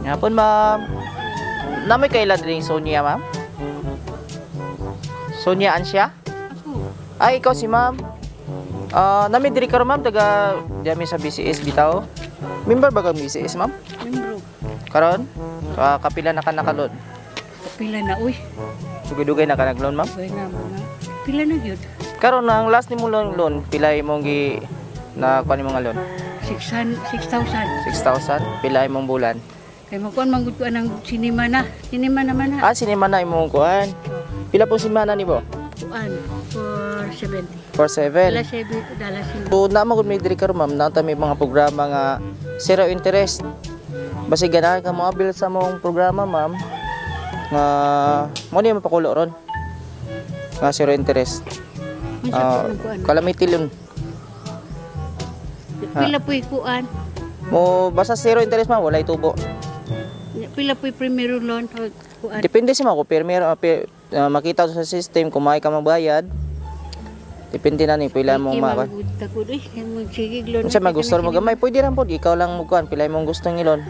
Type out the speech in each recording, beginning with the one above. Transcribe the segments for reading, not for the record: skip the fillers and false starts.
Hapon, ma'am. Namay kaila diri Sonia, ma'am? Sonia Ansya? Ay, ikaw si ma'am. Ah, nami diri karon, ma'am, taga diami sa BCS bitaw. Member ba kang BCS, ma'am? Membro. Karon? Kapila na ka naka-loan? Pila na, uy. Dugay-dugay na ka nag-loan, ma'am? Dugay na mga. Pila na gyud. Karon ang last nimo loan, pila imong gi na kuan imong nga loan? 6,000. 6,000? Pila imong bulan? Kay magkuan man gud ko anang sinima na. Sinima naman na. Ah, sinima na imong kuan. Pila pong simana nimo? Kuan 470. 47. Dala 7, dala 5. So, naa man gud may diri karon, ma'am, naa ta may mga programa nga zero interest. Basi ganahan ka mo-avail sa mong programa, ma'am, nga mo ni mapakulo ron. Nga zero interest. Unsa Ah, po ang kuan? Calamity loan. Pila po'y kuan? Mo basta zero interest, ma'am, walay tubo. Pila po'y primero loan o kuan? Depende sa mga kung pirmero, makita sa system kung may ka magbayad. Depende na ni pila mong Kay ma. man gud ta gud, uy, kay mo sige loan. Unsa man gusto mo gamay, pwede ra pod ikaw lang mo kuan, pila imong gustong ilon.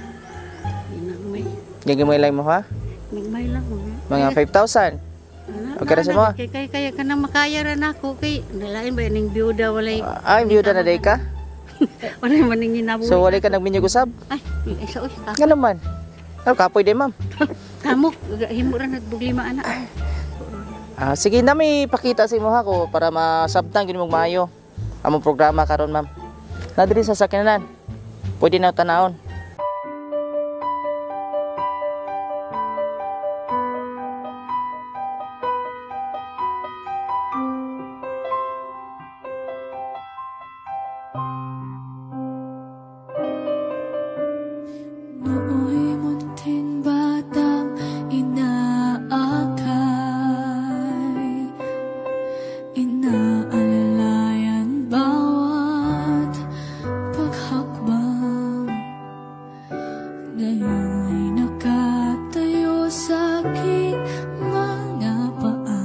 Ginagmay. Gagamay lang mo ha? Nagmay lang mo. Mga 5,000. Okay ra sa mo? Kay kay kaya kanang makaya ra nako kay nalain ba ning byuda walay Ay, byuda na day ka? walay maning ginabuhi. So walay ka nagminyog usab? Ay, isa uy. Nga naman. Ano kapoy din, ma'am? Kamo, himo ra nagbuglima ana. Ah, sige na may pakita sa imo ha ko para masabtan gyud mong maayo among programa karon, ma'am. Na diri sa sakyanan. Pwede na tanawon. Nooy munting batang inaakay, inaalalayan bawat paghakbang. Ngayon'y nakatayo sa aking mga paa.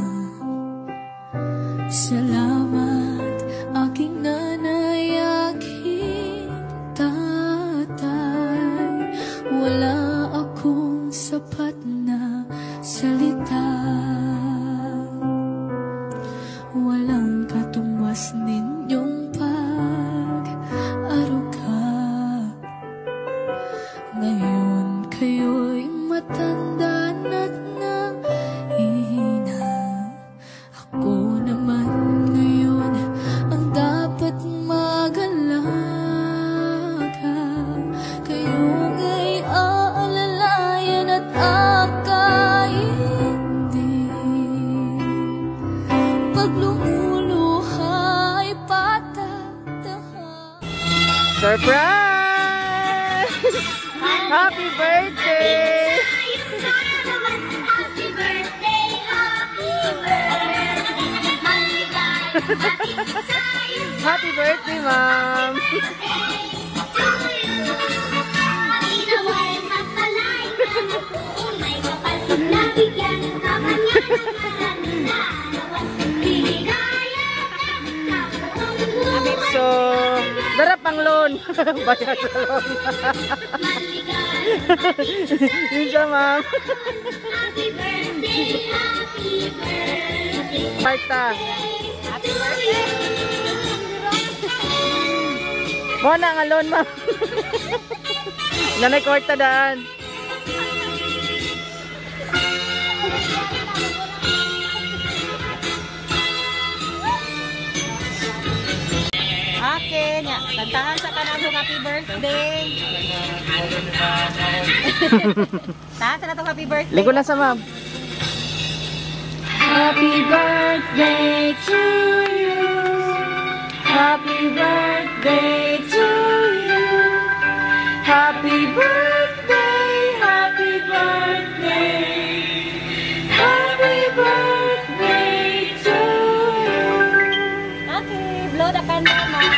Salamat, aking nanay, aking tatay. Wala akong sapat na salita. Walang katumbas ninyong pag-aruga. Ngayon kayo'y matanda na't nahihina. Ako naman ngayon ang dapat mag-alaga. Kayo nga'y aalalayan at akayin din. Pag lumuluha ay patatahan. Surprise! Happy birthday! Happy birthday, happy birthday. Maligayang bati sa'yo. Happy birthday, ma'am! To you. Nawa'y mapalay ka ng Poong Maykapal. Nabigyan ka man niya ng maraming kaarawan. Liligaya ka sa buong buhay. So, dara pang loan. Bayad sa loan. Maligayang bati Yun siya, ma'am. Happy birthday, happy birthday. Marta. Happy birthday. Mo na nga loan, ma'am. Nanay kwarta daan. Okay, nya. Kantahan sa kanang happy birthday. Tahan sa natong happy birthday. Lingkod lang sa ma'am. Happy birthday to you. Happy birthday to you. Happy birthday, happy birthday. Happy birthday to you. Okay, blow the candle, ma'am.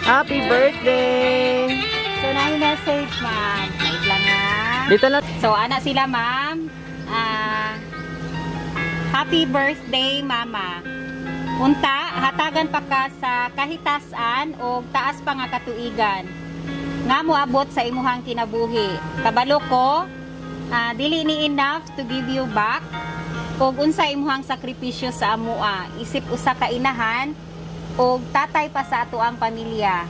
Happy birthday. So, na yung message, ma'am. Wait lang, ha. Dito lang. So, ana sila, ma'am. Happy birthday, mama. Unta, hatagan pa ka sa kahitasan o taas pa nga katuigan nga moabot sa imuhang kinabuhi. Kabalo ko, dili ni enough to give you back og unsa imuhang sakripisyo sa amua isip usa ka inahan og tatay pa sa atoang pamilya.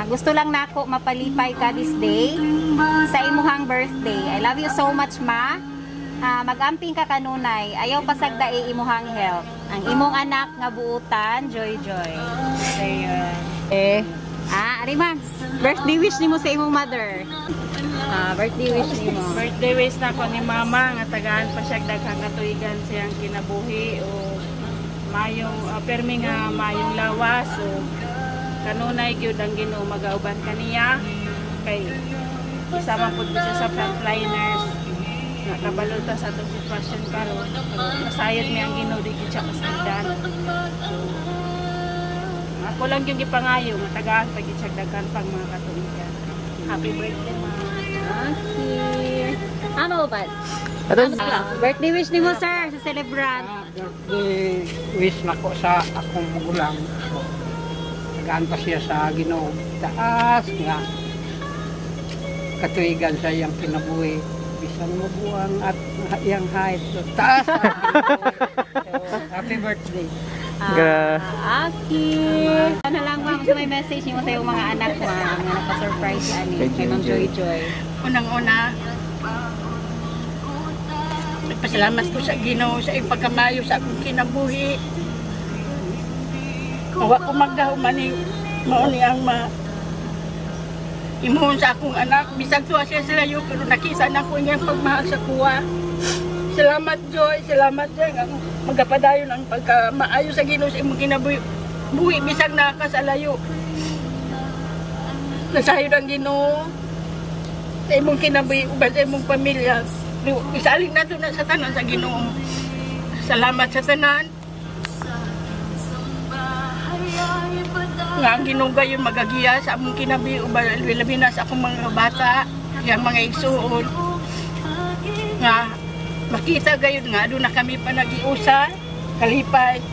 Gusto lang nako mapalipay ka this day sa imuhang birthday. I love you so much, Ma. Magamping ka kanunay. Ayaw pasagdai imuhang health. Ang imong anak nga buutan, Joy Joy. So, yun. Eh, Ari, ma'am. Birthday wish nimo sa imong mother. Birthday wish nimo. Birthday wish na ko ni Mama nga tagaan pa siya daghang katuigan siyang kinabuhi o mayong permi nga mayong lawas o kanunay gyud ang Ginoo magauban kaniya kay isa man pud siya sa frontliners nga kabalo ta sa atong sitwasyon karon, pero nasayod mi ang Ginoo, di gyud siya kasagdan. So ako lang yung gipangayo nga tagaan pa gyud siya daghan pang mga katuigan. Happy birthday, Ma. Okay. Ano ba? Ato, Birthday wish nimo, sir, sa celebrant. Birthday wish nako sa akong magulang. So, tagaan pa siya sa Ginoo taas nga katuigan sa iyang kinabuhi bisan mabuang at iyang height. So, taas ang kinabuhi. So, happy birthday. Okay. Ano lang, ma'am, sa may message nimo sa iyong mga anak, ma'am, nga napa-surprise ani Kay kay Ma'am Joy Joy Joy. Unang-una, nagpasalamat ko sa Ginoo sa iyong pagkamayo sa akong kinabuhi. Wa ko magdahuman ni mao ni ang ma imuhon sa akong anak. Bisag tuwa siya sa layo, pero nakita na ko niyang pagmahal sa kuwa. Salamat, Joy. Salamat, Joy. Ang magapadayon ang pagkamaayo sa Ginoo sa imong kinabuhi. Buhi bisag naa ka sa layo. Nasayod ang Ginoo sa imong kinabuhi uban sa imong pamilya. Isalig nato na sa tanan sa Ginoo. Salamat sa tanan. Nga ang Ginoo gayon magagiya sa among kinabuhi uban labi na sa akong mga bata, yang mga igsuon. Nga makita gayon nga aduna kami pa nagiusa, kalipay.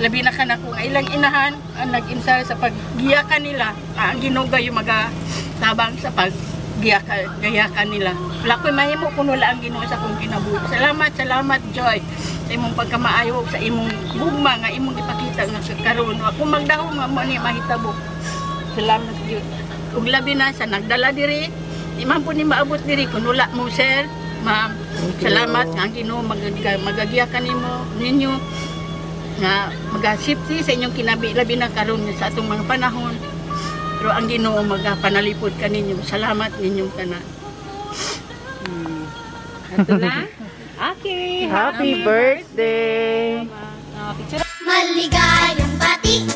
Labi na kanako nga ilang inahan ang nag-insal sa paggiya kanila. Ang Ginoo gayon magatabang sa paggiya ka, gaya kanila. Wala ko'y mahimo kung wala ang Ginoo sa akong kinabuhi. Salamat, salamat, Joy, sa imong pagkamaayo, sa imong gugma nga imong ipakita nga sa karon. Ako magdahom nga mo ni mahitabo. Salamat gyud. Ug labi na sa nagdala diri, di man po ni maabot diri kun wala mo, sir, ma'am. Salamat nga ang Ginoo magagiya kanimo ninyo nga maga-safety sa inyong kinabi, labi na karon sa atong mga panahon. Pero ang Ginoo magapanalipod kaninyo. Salamat ninyong tanan. Ito na. Okay. Happy birthday! Picture. Maligayang bati.